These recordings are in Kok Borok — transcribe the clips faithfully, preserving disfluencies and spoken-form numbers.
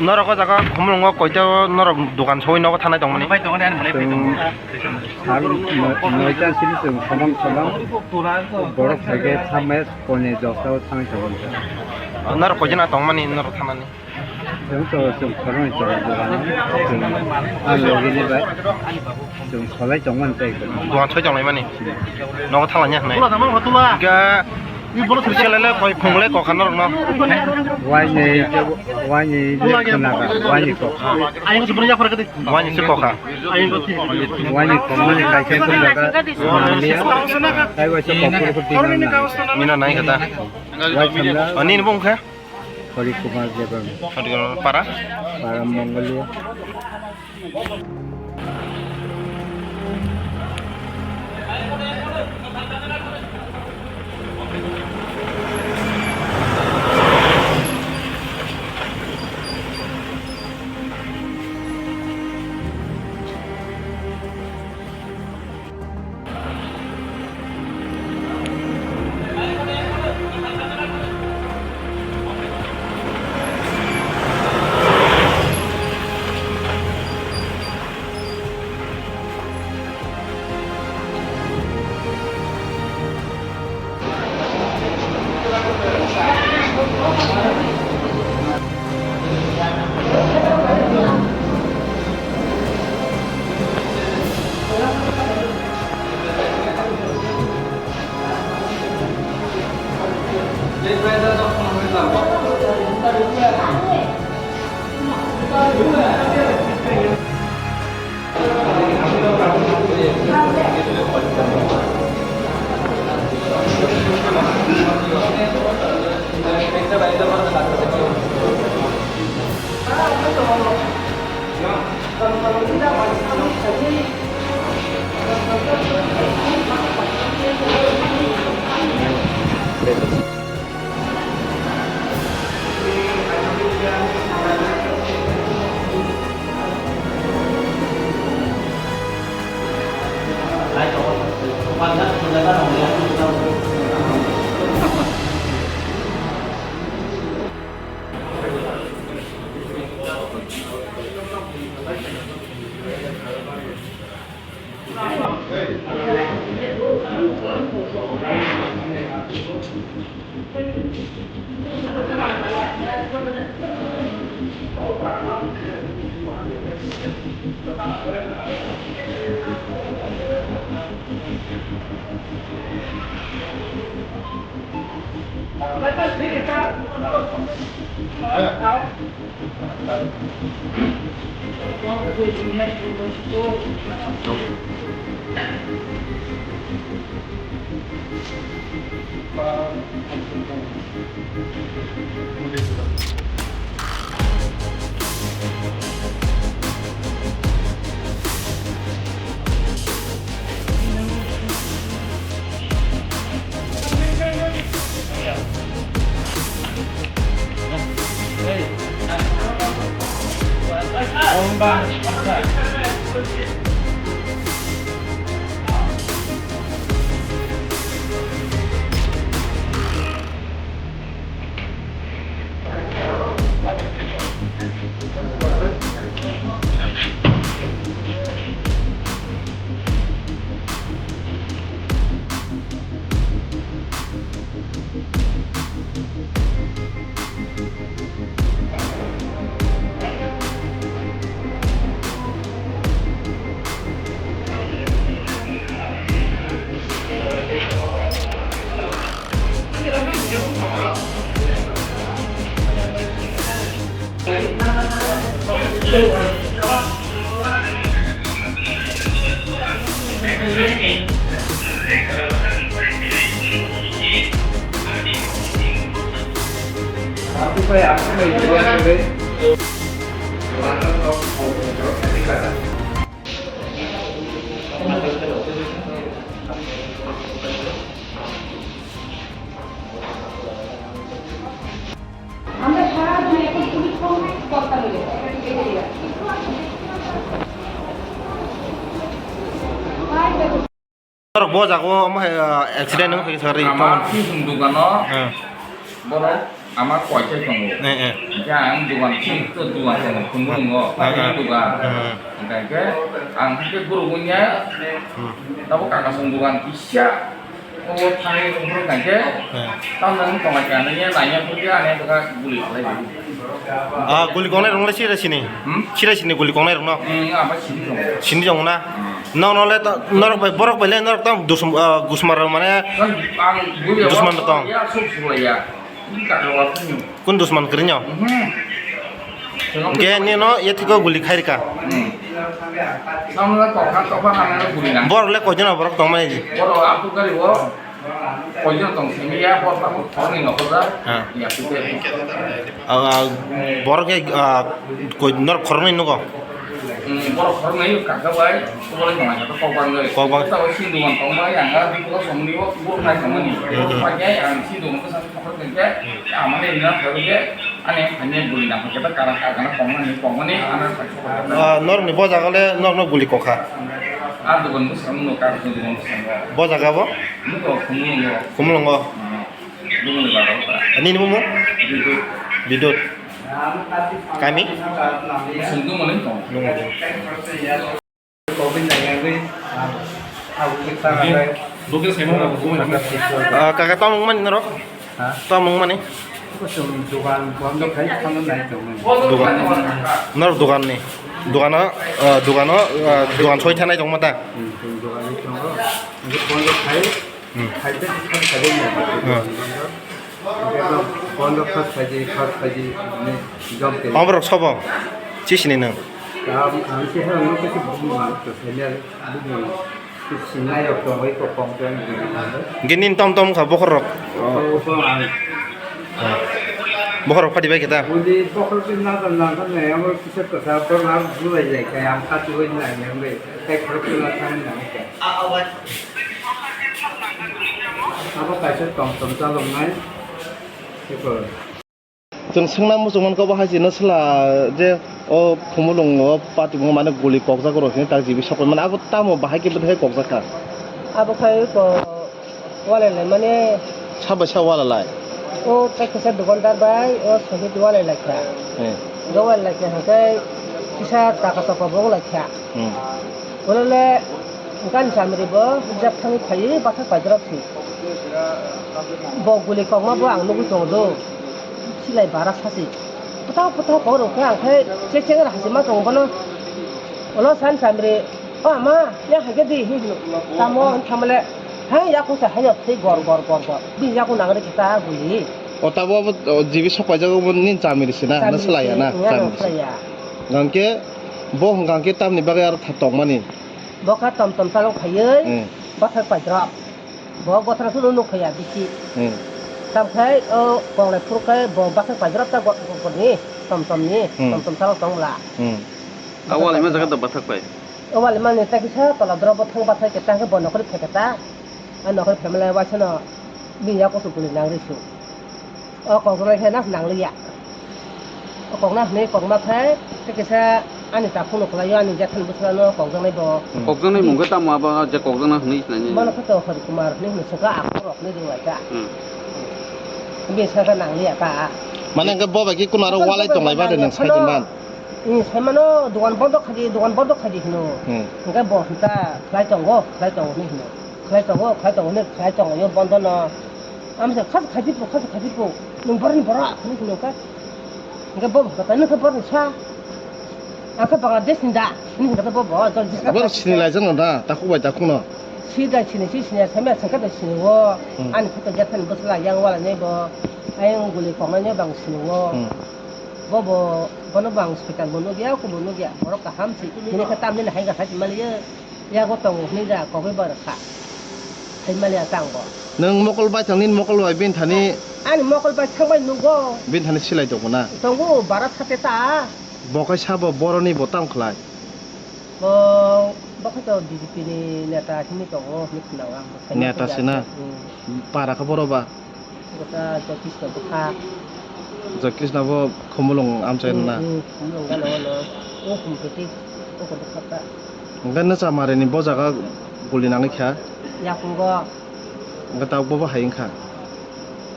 Norok o jaga Khumulwngo koita o norok dogan soi nogo thanai tongmani? Bai tongo, ani mwnai bai tongo. Chwng sal noi-, noita sini chwng somang somang borok phaikhe thamai pone jokta o thanai tongo. Norok koijana tongmani norok thanani? Chwng to chwng khoroknwi tongo dogano. Chwng ang logini bai chwng kholai tongmani tei. Dogan soi tonglaimani? Nogo thanglaiya hwnwi? Tula tamo, tula. Ga Selele koi phungle kokha norokno. Waini, waini le khwnaga, waini kokha. Ayang se bwrwi yaphar kadi. Waini se kokha. Ayang ko ti. Waini kokmani kaisa khwnaga. Taibo se kokor ko ti. Mina nai kata. Wai khamla. Ani ni bung kha? Hari Kumar Debang. Hari Kumar para? Para Mongolia. Norok bo jago omo hai, ah, accident wng kha kisa ri. Ama tamo. Sing sung dukano. Eh. Borok ama koichai tongo. Eh, eh. Hingke ang dugan sing to dugan tongo, Khumulwngo, eh, eh, dugan. Eh. Hingke ang hingke guru bunya. Hmm. Tabo kaka sung dugan kisa. O thani ungkro kangke. Eh. Tamno wng tongma khe, nini nanya phuti ani bwkha guli khlai di. Ah, guli kongnai rok le sira sini? Hmm? Sira sini guli kongnai rok no? Hmm, abo sini tongo. Sini tongo na? Hmm. Nokno le to, norok bai, borok bai le norok tong dusum, ah, gusmar rok mane. Kan ang guli dusman rok tong. Ya, suk suk ya. Ini kaka wa phani. Kun dusman krinyo? Hmm. Hingke nino yethiko guli khairika. Hmm. Samla tokha tokha nangna guli nang. Borok le koijon borok tongmani? Borok apu gari o koijon tong simi ya, borok tamo thorni nokoda. Ha. Ya, pute. Ah, ah, borok ke, ah, koi norok khoroknwi nugo? Hmm, borok khoroknwi kaka bai, borok tong kaka kok bang gari. Kok bang. Tabo sindu tong bai, ang a di ko somni o, borok nai tongmani. Hmm. Pakai ang sindu ko sa. Amane ina khabe ani ani buli na khe ta kara ka kana kongmani kongmani ana. Ah, norokni bo jaga le norokno guli kokha. A dugan bwskango no kar dugan bwskango. Bo jaga bo? Nuko Khumulwngo. Khumulwngo. Hmm. Dugan ni baro. Ani ni mumu? Bidut. Bidut. Kami? Sungdung mani tong. Nungo. Ah, kaka, tamo wngmani norok? Ha? Tamo wngmani? Dugan bondo khai thangna nai tongmani. Dugan. Norok dugan ni. Dugano, ah, dugano, ah, dugan soi thanai tongma ta? Hmm, dugan ni tongo. Bondo khai. Hmm. Khai te khai khai. Hmm. Bondo khas khaidi, khas khaidi, mane job de. Oborok sobo? Chisini nwng? Ang, ang kisa, ang kisa bubu man, to senior bubu. Sinai rok tongwi ko kong kong bubu man. Gini tom tom kha bokhorok. Oh, kong ang. Bokhorok phadi bai kita. Buji bokhorok na na na na, amo kisa kasa, bokhorok na bulai jai, kaya ang kati wai na yang bai, kai khorok na thang na. Abo kaisa tong tong chaloknai. Chwng swngna muchung mankha, bo hai se no swla je o Khumulwngo patimung mane guli kokjak rok hwnwi tak jibi sokoi mane, abo tamo bahai khe bwthai kokjak kha? Abo khai ko walai lai mane. Sa bai sa walai lai? O tei kisa dukandar bai o sogwi walai lai kha. Eh. Walai lai kha hwnkhe kisa taka saka bo wng lai kha. Hmm. Ulo le gani samri bo jab thangwi phaiwi bathak paidrop si. Bo guli kokma bo ang nugwi tongo do. Silai bara sasi. Pwthak pwthak kok rok khe ang khe chek chek hasi ma tongo bono. Ulo san samri, "O ama, ya hai khe di," hinwi hino. Tamo wng tamo le, "Hai yaku sa hai yok thwi gor gor gor gor." Bini yaku nang rikhe ta guli. O tabo abo, o, jibi sok paijak obo nini chamiri se na? Chamiri se, swlaiya na? Iya, chamiri se. Swlaiya. Hwnkhe bo hwnkha khe tamni bagwi aro tha tongmani? Bo kha tom tom chalok phaiwi, hmm, bathak paidrop. Bo bothra solo nuk phaiya bisi. Hmm. Tamkhai o konglai phuru khai bo bathak paidrop ta gor gor ni, tom tom ni, hmm, tom tom chalok tong bwla. Hmm. A wal ima jaga da bathak pai? O wal ima ni ta kisa tola drop bo thang bathak khe ta khe bo nokhorwi phai khe ta. A nokhorwi phaimale waisano bini yakusu guli nang rw su. O kokjaknai khe nas nangliya. O kokna hwnwi kokma khe, tei kisa ani takhukno kwlaio, ani jephani bwskango kokjaknai bo. Hmm. Kokjaknai mung khe tamo abo je kokjakna hwnwi khlainai? Bono khe to Hari Kumar hwnwi hwnwi swkha, akhorok hwnwi ringlaikha. Hmm. Bini swkha nangliya ta. Mane hwnkhe bo bai khe kuno aro walai tonglaiba de nwng sai tongman? Nwng sai mano, dugan bondo khaidi, dugan bondo khaidi hwno. Hmm. Hwnkhe bo hwnkha khlai tongo, khlai tongo hwnwi hwno. Khlai tongo, khlai tongo hwnwi khlai tongo yo bondo no. Amsa khas khaidi po, khas khaidi po. Nwng boroni bora, hwnwi hwno kha. Hwnkhe bo hwnkha ta, "Nwng khe boroni sa." Ang khe Bangladesh ni da, hwnwi hwnkha ta bo bo, jol jis. Abo sini lai jano da, takhuk bai takhuk no. Si da sini, si sini, samya sengkha da sini o. Hmm. Ani photo jephani bwsla yang wala nei bo. Ayang guli koknai no bang sini o. Hmm. Bo bo, bono bang hospital bo nugya, ko bo nugya. Borok kaham si. Hini khe tamni hai ga hai mali ye. Yago tongo hwnwi da kokgwi ba rwkha. Hai maliya tang bo. Nwng mokol bai thang, nini mokol bai bini thani? Ani mokol bai thang bai nugo. Bini thani silai tongo na? Tongo, bara thate ta. Bo kaisa bo boroni bo tamo khlai? Bo, bo khe to B J P ni neta hwnwi tongo hwnwi khna ang. Neta se na? Hmm. Para khe boro ba? Gota Jyotish no bwkha. Jyotish no bo Khumulwng amchai rwna? Hmm, hmm, Khumulwng gana wano. O Khumtwtwi, o Khumtwtwi kha. Hwnkhe Nwchamarini bo jaga guli nangwi kha? Yakungo. Hwnkhe tabuk bobo hai wngkha?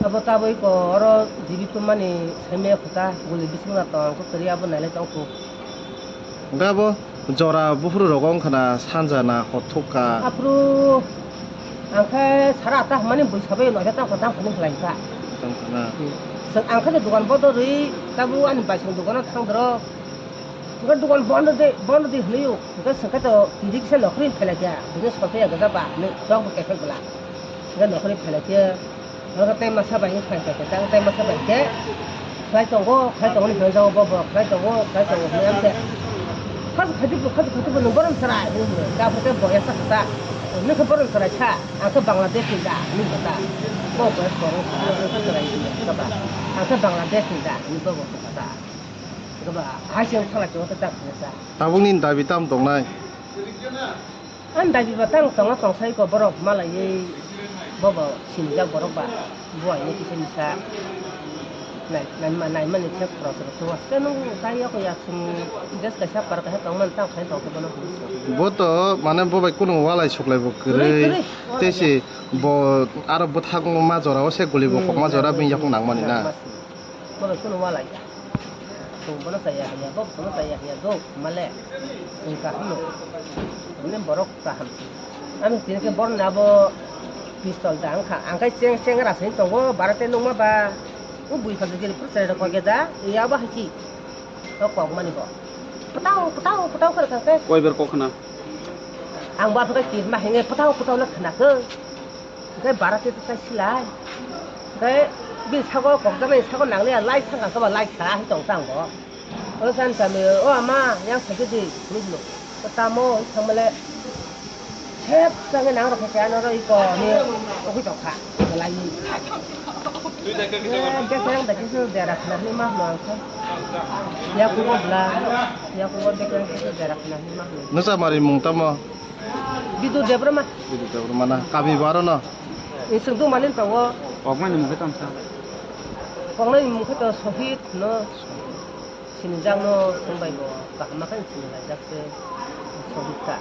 Abo tabuk iko oro jibi tumani saimaya khuta, guli bisingna tong, kuturi abo nailai tong khu. Hwnkhe abo jora buphuru rogo wngkha na sanja na hor thukha? Aphuru ang khe sara ata hwnmani bui sabai noida tang kha, tang phani khlai kha. Tang kha na? Hmm. Ang khe dogan bodo rwi tabuk ani baisong dogano thang doro. Hwnkhe dogan bondo de, bondo de hwnwi o. Hwnkhe swngkhe to tini kisa nokhorwi phailai kha. Bini sotwi ya gajak ba hwnwi chwng bo kaiphai bwla. Hwnkhe nokhorwi phailai khe. Hwnkhe tei masa bai wng phai kha khe. Tei masa bai khe. Khlai tongo, khlai tongo hwnwi hwnjago bo, bo khlai tongo, khlai tongo hwnwi amse. Khaju khaju bo, khaju khaju bo nwng borom chwrai hwnwi hwno. Khe aphuru tei bo yasa kha ta. Nwng khe borom chwrai kha. Ang khe Bangladesh ni da hwnwi kha ta. Bo bo borom chwrai hwnwi kha ta. Ang khe Bangladesh ni da hwnwi bo bo kha ta. Khe ba hai se wng thangla chwng ta ta kha ta. Tabukni dabi tamo tongnai? Ani dabi ba tang tongo, tong sai ko borok malaiwi bobo sinijak borok ba buai ni kisa misa nai, nai ma, nai mani se khoro khoro to aske nung tai yako ya sung des kaisa par kaisa tong man tang khai tong bono hwnwi. Bo to mane bo bai kunu walai suklai bo kwrwi, kwrwi, kwrwi. Tei se bo aro bwthak ma jora o se guli bo kok ma jora bini yakung nang mani na. Bono kunu walai ya. Chwng bono chaya hanya, bo bono chaya hanya, do male. Chwng kaham no. Mane borok kaham. Ani tini khe borok ni abo pistol da wngkha. Ang khe cheng, cheng ra sini tongo, bara tei nungma ba. O bui phalsa giri phuru chwrai rok kok ya da, ya bo hai si. O kok mani bo. Pwtao, pwtao, pwtao khe rwkha khe. Koi ber kok khna? Ang bo aphuru khe kirma hinwi pwtao, pwtao no khna khe. Hwnkhe bara tei tei silai. Hwnkhe bini sago kokjaknai sago nangliya, lai thangkha khe ba lai kha hai tong tang bo. Oro chan kami, "O ama, yang sakhe di," hinwi hino. O tamo, hinwi thangmale, sep changwi nang rok khe ano ro iko hinwi ugwi tong kha, belai ni. Eh, bek yang da khe dera khna hinwi ma hino ang khe. Yakugo bla, yakugo bek yang khe dera khna hinwi ma hino. Nwsa mari mung tamo? Bidu Debbarma. Bidu Debbarma na? Kami bo aro no? Ni chwng tong mani tongo. Koknai ni mung khe tamo sa? Koknai ni mung khe to Sohit no. Sinijak no wng bai bo kaham ma khe sinilaijak se Sohit ka.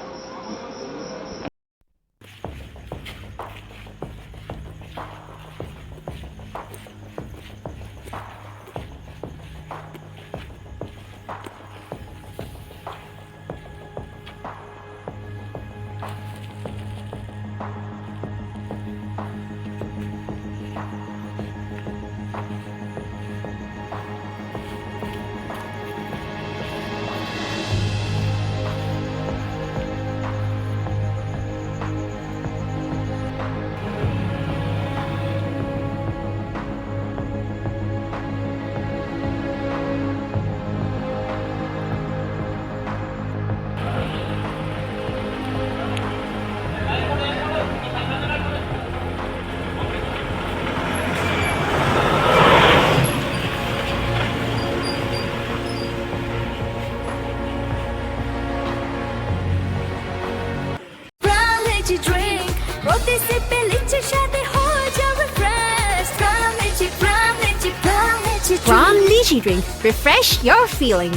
Prime Lychee Drink, প্রতি সিপে লিচি স্বাদে হয়ে যাবে fresh. Prime Lychee, Prime Lychee, Prime Lychee Drink। Prime Lychee Drink, refresh your feelings।